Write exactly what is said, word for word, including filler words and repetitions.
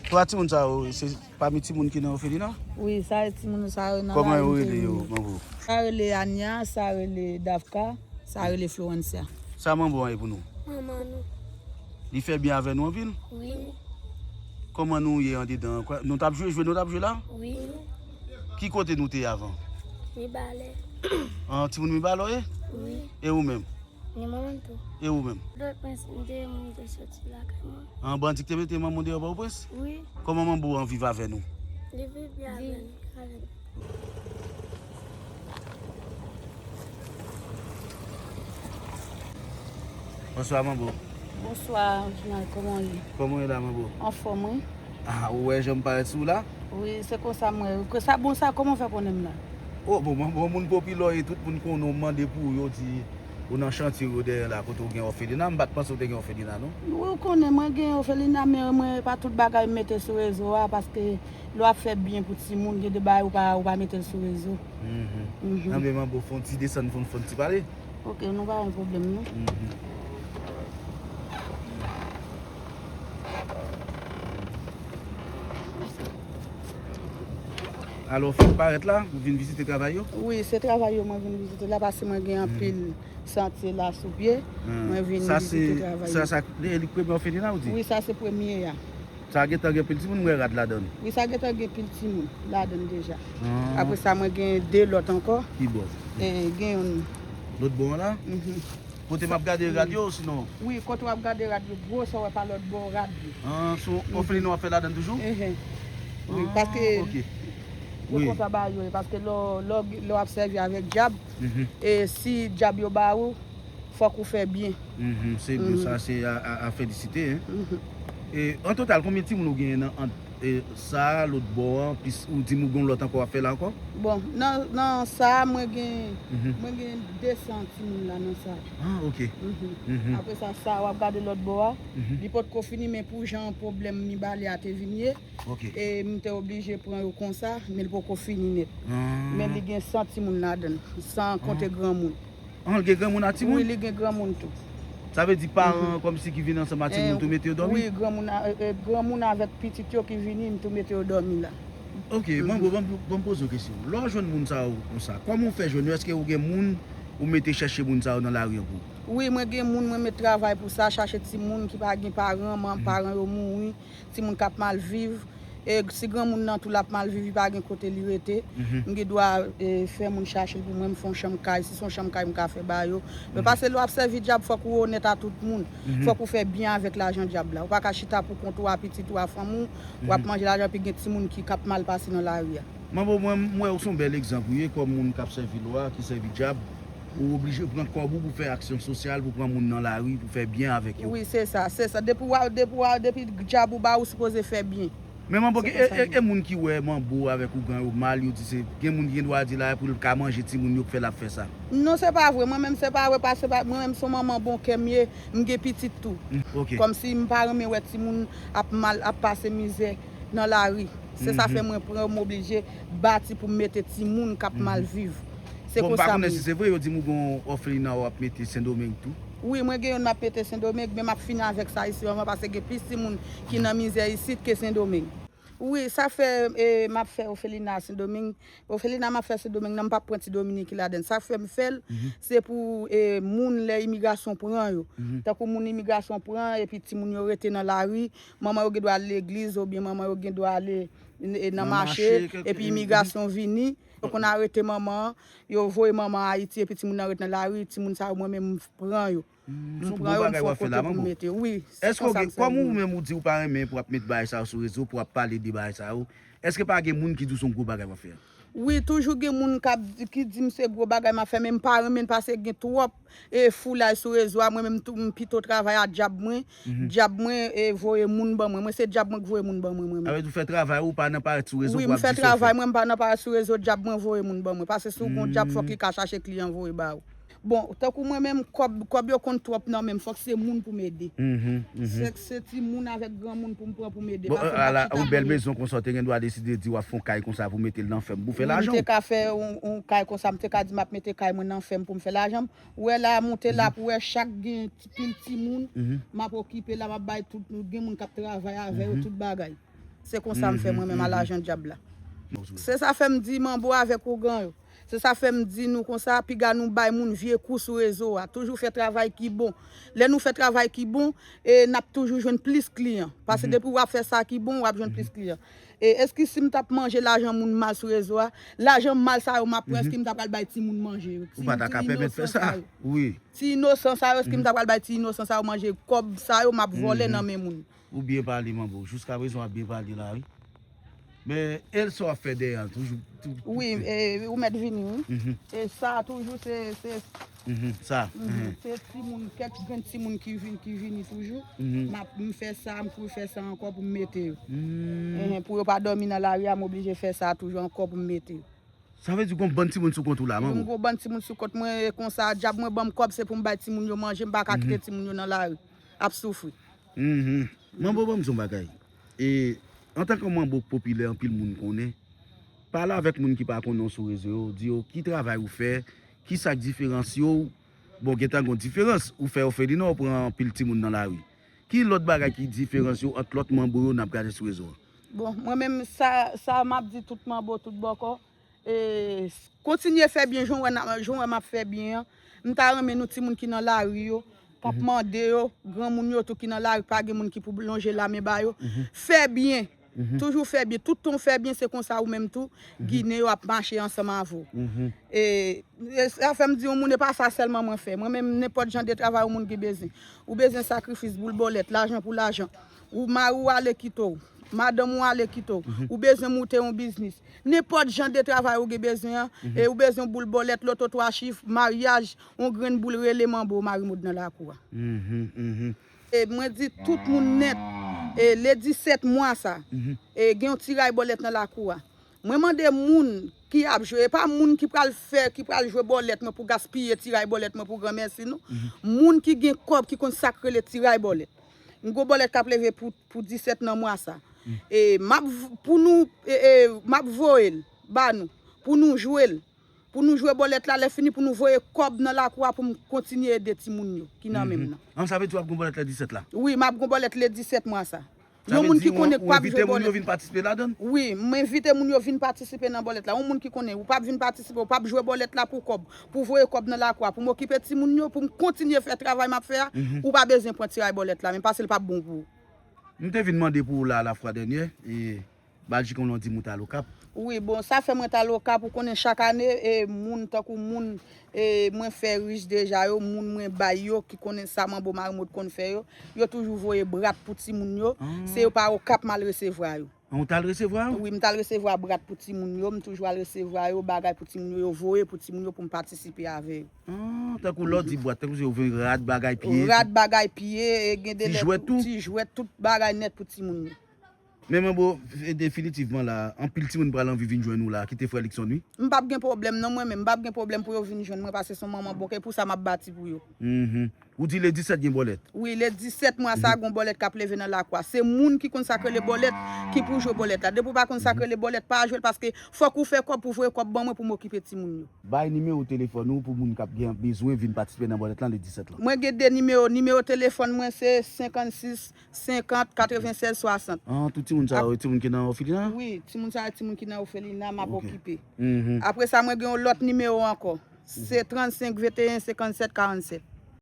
Twa timoun sa yo, se pami timoun ki nan òfelina? Wi, sa e timoun sa yo nan Kòman yo rele yo, manbo? Sa rele Ania, sa rele Davka, sa rele Florencia. Sa manbo an ye pou nou? Manman nou. Li fè byen avè nou anpil? Wi. Kòman nou ye andedan an? Kwa- Nou t ap jwe, jwe nou t ap jwe la? Wi. Ki kote nou te ye avan? Mibalè. An, timoun Mibalè w ye? Wi. E ou menm? Ni manman tou. E ou menm? Pòtoprens, m te, m te soti lakay mwen. An, bandi ki te mete manman w deyò Pòtoprens? Wi. Kòman manbo an viv avè nou? Li viv byen avè nou. Bonswa, manbo. Bonswa, Reginald, kòman w ye? Kòman w ye la, manbo? Anfòm, wi. Ah, ou wè jan m parèt sou w la? Wi, se konsa m wè. Ke sa bon sa, kòman w fè konnen m la? Oh, bon, manbo, moun popilè w ye, tout moun konnen w, m mande pou ou, yo di ou nan chantye yo dèyè la, kote w gen òfelina, m pa t panse w te gen òfelina, non. Wi, ou konnen, mwen gen òfelina, men mwen pa tout bagay m mete sou rezo a, paske lè w ap fè byen pou timoun, gen de bagay ou pa, ou pa mete l sou rezo. Mhm. Mhm. Anben, manbo, fè yon ti desann, fè yon, fè yon ti pale. Ok, nou pa gen pwoblèm, non. Mhm. Alò, w fèk parèt la, ou vin vizite travay yo? Wi, se travay yo mwen vin vizite la, paske mwen gen anpil santye la sou pye. Mwen vin vizite travay yo. Sa, sa, li, li premye òfelina, ou di? Wi, sa se premye a. Sa gentan gen pil timoun, mwen rad ladan l. Wi, sa gentan gen pil timoun ladan l deja. Ah. Apre sa, mwen gen de lòt ankò. Ki bò? E, gen youn. Lòt bò an la? Mhm. Kote m ap gade rad yo, sinon? Wi, kote w ap gade rad yo, gwo sa w wè pa lòt bò rad yo. Ah, so, òfelina w ap fè ladan l toujou? Ehe. Wi, paske se konsa bagay yo ye, paske lè w, lè w, lè w ap sèvi avèk dyab, e si dyab yo ba ou, fòk ou fè byen. Mhm, se byen, sa se a, a, a felisite, hein. Mhm. E, an total, konbyen timoun ou genyen nan, ant, e, sa a, lòt bò an, plis ou di m ou gen yon lòt ankò w ap fè la ankò? Bon, nan, nan sa a, mwen gen, mwen gen de san timoun la nan sa a. Ah, ok. Mhm. Apre sa, sa a, w ap gade lòt bò a, li potko fini, men pou jan pwoblèm Mibalè a te vin ye, e m te oblije pran yo konsa, men li poko fini nèt. Ah. Men li gen san timoun ladan l, san konte granmoun. An, l gen granmoun ak timoun? Wi, li gen granmoun tou. Sa vle di paran kòmsi ki vin ansanm ak timoun tou mete yo dòmi? Wi, granmoun a, e, e, granmoun avèk pitit yo ki vini, m tou mete yo dòmi la. Ok, manbo, ban m, ban m poze w kesyon. Lè w jwenn moun sa yo konsa, kòman w fè jwenn yo? Èske ou gen moun ou mete chèche moun sa yo nan lari an pou ou? Wi, mwen gen moun, mwen met travay pou sa, chache timoun ki pa gen paran, man, paran yo mouri, timoun k ap mal viv. E si granmoun nan tou l ap mal viv, li pa gen kote li rete, m gen dwa, e, fè moun chache l pou mwen, m fè yon chanm kay. Si se yon chanm kay m ka fè ba yo. Men paske lè w ap sèvi dyab, fòk ou onèt a tout moun. Fòk ou fè byen avèk lajan dyab la. Ou pa ka chita pou kont ou a pitit ou a fanmi w, w ap manje lajan, epi gen timoun ki k ap mal pase nan lari a. Manbo, mwen, m wè ou se yon bèl egzanp ou ye, kòm moun k ap sèvi lwa, ki sèvi dyab. Ou oblije pran kòb ou pou fè aksyon sosyal, pou pran moun nan lari, pou fè byen avèk yo. Wi, se sa, se sa. Depi w a, depi w a, depi dyab ou ba ou, sipoze fè byen. Men manbo, e, e, e moun ki wè manbo avèk ougan yo mal, yo di se, gen moun ki gen dwa di la pou l ka manje timoun yo k fè l ap fè sa. Non, se pa vre. Mwen menm, se pa vre, paske pa, mwen menm, se yon manman bon kè m ye, m gen pitit tou. Mm, ok. Kòmsi m pa renmen wè timoun ap mal, ap pase mizè nan lari. Se sa fè mwen pran, m oblije bati pou m mete timoun k ap mal viv. Se konsa m ye. Bon, m pa konnen si se vre, yo di m ou gen yon òfelina w ap mete Sendomeng tou. Wi, mwen gen youn m ap mete Sendomeng, men m ap fini avèk sa isi anvan, paske gen plis timoun ki nan mizè isit ke Sendomeng. Wi, sa fè, e, m ap fè òfelina Sendomeng. Òfelina m ap fè Sendomeng nan, m p ap pran ti Dominik ladan l. Sa fè m fè l, se pou, e, moun lè imigrasyon pran yo. Tankou moun imigrasyon pran, epi timoun yo rete nan lari, manman yo gen dwa al legliz, oubyen manman yo gen dwa ale, e, nan mache, epi imigrasyon vini, yo konn arete manman an, yo voye manman an Ayiti, epi timoun nan ret nan lari, timoun sa yo, mwen menm, m pran yo. M pran yo, m fè yon kote pou m mete. Wi, se konsa m fè. Èske ou gen, kòm ou menm ou di ou pa renmen pou ap met bagay sa yo sou rezo, pou ap pale de bagay sa yo, èske pa gen moun ki di w se yon gwo bagay w ap fè a? Wi, toujou gen moun k ap, ki di m se gwo bagay m ap fè, men m pa renmen l paske gen twòp, e, foulay sou rezo a. Mwen menm tou, m pito travay a dyab mwen. Dyab mwen, e, voye moun ban mwen. Mwen se dyab mwen k voye moun ban mwen, mwen menm. Sa vle di ou fè travay ou, ou pa nan parèt sou rezo pou ap di sa w fè. Wi, m fè travay mwen, m pa nan parèt sou rezo, dyab mwen voye moun ban mwen. Paske si w gen yon dyab, fòk li ka chache kliyan voye ba ou. Bon, tankou mwen menm, kòb, kòb yo konn twòp nan men m, fòk se moun pou m ede. Se, se timoun avèk granmoun pou m pran pou m ede, paske m p ap chita nan men. Bon, ala, yon bèl mezon konsa, w te gen dwa deside di w ap fè yon kay konsa pou mete l nan fèm, pou fè lajan. Wi, m te ka fè yon, yon kay konsa, m te ka di m ap mete kay mwen nan fèm pou m fè lajan. Ou wè la, moute la, pou wè chak gen ti, pil timoun, m ap okipe la, m ap bay tout, gen moun k ap travay avè yo, tout bagay. Se konsa m fè mwen menm a lajan dyab la. Se sa fè m di manbo avèk ougan yo. Se sa fè m di nou konsa, piga nou bay moun vye kou sou rezo a. Toujou fè travay ki bon. Lè nou fè travay ki bon, e n ap toujou jwenn plis kliyan. Paske depi w ap fè sa ki bon, w ap jwenn plis kliyan. E èske si m t ap manje lajan moun mal sou rezo a, lajan mal sa yo m ap pran, èske m ta pral bay timoun manje yo? Ou pa ta ka pèmèt fè sa. Wi. Ti inosan sa yo, èske m ta pral bay ti inosan sa yo manje? Kòb sa yo m ap vòlè nan men moun. Ou byen pale, manbo. Jiskaprezan w ap byen pale la, wi. Men, e sa w ap fè dèyè a, toujou. Wi, e, ou mèt vini, wi. E sa a toujou se, se, se timoun, kèk grenn timoun ki vin, ki vini toujou. M ap, m fè sa, m kouri fè sa ankò pou m mete yo. Enhen, pou yo pa dòmi nan lari a, m oblije fè sa toujou ankò pou m mete yo. Sa vle di gon bann timoun sou kont ou la, manbo? Gon bann timoun sou kont mwen, e konsa, dyab mwen ban m kòb, se pou m bay timoun yo manje, m pa ka kite timoun yo nan lari ap soufri. Manbo, ban m di yon bagay. E, antanke manbo popilè, anpil moun konnen. Pale avèk moun ki pa konnen w sou rezo yo, di yo ki travay ou fè, ki sa k diferansye w. Bon, gentan gon diferans, ou fè òfelina, ou pran anpil timoun nan lari. Ki lòt bagay ki diferansye w ant lòt manbo yo n ap gade sou rezo a? Bon, mwen menm, sa, sa m ap di tout manbo, tout bòkò, e, kontinye fè byen, jan w wè n ap, jan w wè m ap fè byen an. M ta renmen nou timoun ki nan lari yo, k ap mande yo, granmoun yo tou ki nan lari, pa gen moun ki pou lonje lamen ba yo. Fè byen. Toujou fè byen. Tout tan w fè byen, se konsa ou menm tou, Ginen yo ap mache ansanm avè w. E, e sa fè m di yon moun, e pa sa sèlman mwen fè. Mwen menm, nenpòt jan de travay yon moun gen bezwen. Ou bezwen sakrifis, boul bòlèt, lajan pou lajan. Ou mari w ale kite w. Madanm ou ale kite w. Ou bezwen moute yon biznis. Nenpòt jan de travay ou gen bezwen an, e ou bezwen boul bòlèt, loto twa chif, maryaj, yon grenn boul, rele manbo Marie Maude nan lakou a. E mwen di tout moun nèt, e le disèt mwa sa, e gen yon tiray bòlèt nan lakou a. Mwen mande moun ki ap jwe, e pa moun ki pral fè, ki pral jwe bòlèt mwen pou gaspiye tiray bòlèt mwen pou granmèsi nou. Moun ki gen kòb ki konn sa k rele tiray bòlèt. M gon bòlèt k ap leve pou, pou disèt nan mwa sa. E m ap v-, pou nou, e, e, m ap voye l ba nou, pou nou jwe l, pou nou jwe bòlèt la, lè fini pou nou voye kòb nan lakou a pou m kontinye ede timoun yo ki nan men m nan. An, sa vle di w ap gon bòlèt le disèt la? Wi, m ap gon bòlèt le disèt mwa sa. Yon moun ki konnen k p ap jwe bòlèt. Wi, m envite moun yo vin patisipe nan bòlèt la. Yon moun ki konnen, ou p ap vin patisipe, ou p ap jwe bòlèt la pou kòb, pou voye kòb nan lakou a, pou m okipe timoun yo, pou m kontinye fè travay m ap fè a, ou pa bezwen pran tiray bòlèt la, men paske l p ap bon pou ou. M te vin mande pou ou la, lafwa dènyè, e Badji konnen w di m ou t al Okap. Wi, bon, sa fè mwen t al Okap, ou konnen chak ane, e moun tankou moun, e mwen fè rich deja yo, moun mwen bay yo, ki konnen sa manbo Marie Maude konn fè yo, yo toujou voye brat pou timoun yo, se yo pa Okap m al resevwa yo. An, ou t al resevwa yo? Wi, m t al resevwa brat pou timoun yo, m toujou al resevwa yo, bagay pou timoun yo, yo voye pou timoun yo pou m patisipe avè yo. An, tankou lè w di brat, tankou se yo voye rad, bagay piye. Rad, bagay piye, e gen de lè ti jwèt, tout bagay nèt pou timoun yo. Men manbo, e, definitivman la, anpil timoun pral anvi vin jwenn ou la, kite frè Luckson, wi. M p ap gen pwoblèm non mwen menm, m p ap gen pwoblèm pou yo vin jwenn mwen, paske se yon manman bon, e pou sa m ap bati pou yo. Ou di le disèt gen bòlèt? Wi, le disèt mwa sa, gon bòlèt k ap leve nan lakou a. Se moun ki konn sa k rele bòlèt ki pou jwe bòlèt la. Depi w pa konn sa k rele bòlèt, pa jwe l, paske fòk ou fè kòb pou voye kòb ban mwen pou m okipe timoun yo. Bay nimewo telefòn ou pou moun k ap gen bezwen vin patisipe nan bòlèt lan le disèt lan. Mwen gen de nimewo, nimewo telefòn mwen se senkannsis senkant katrevennsèz swasant. An, tout timoun sa yo, timoun ki nan òfelina? Wi, timoun sa yo, timoun ki nan òfelina, m ap okipe. Apre sa, mwen gen yon lòt nimewo ankò. Se trannsenk venteyen senkannsèt karannsèt.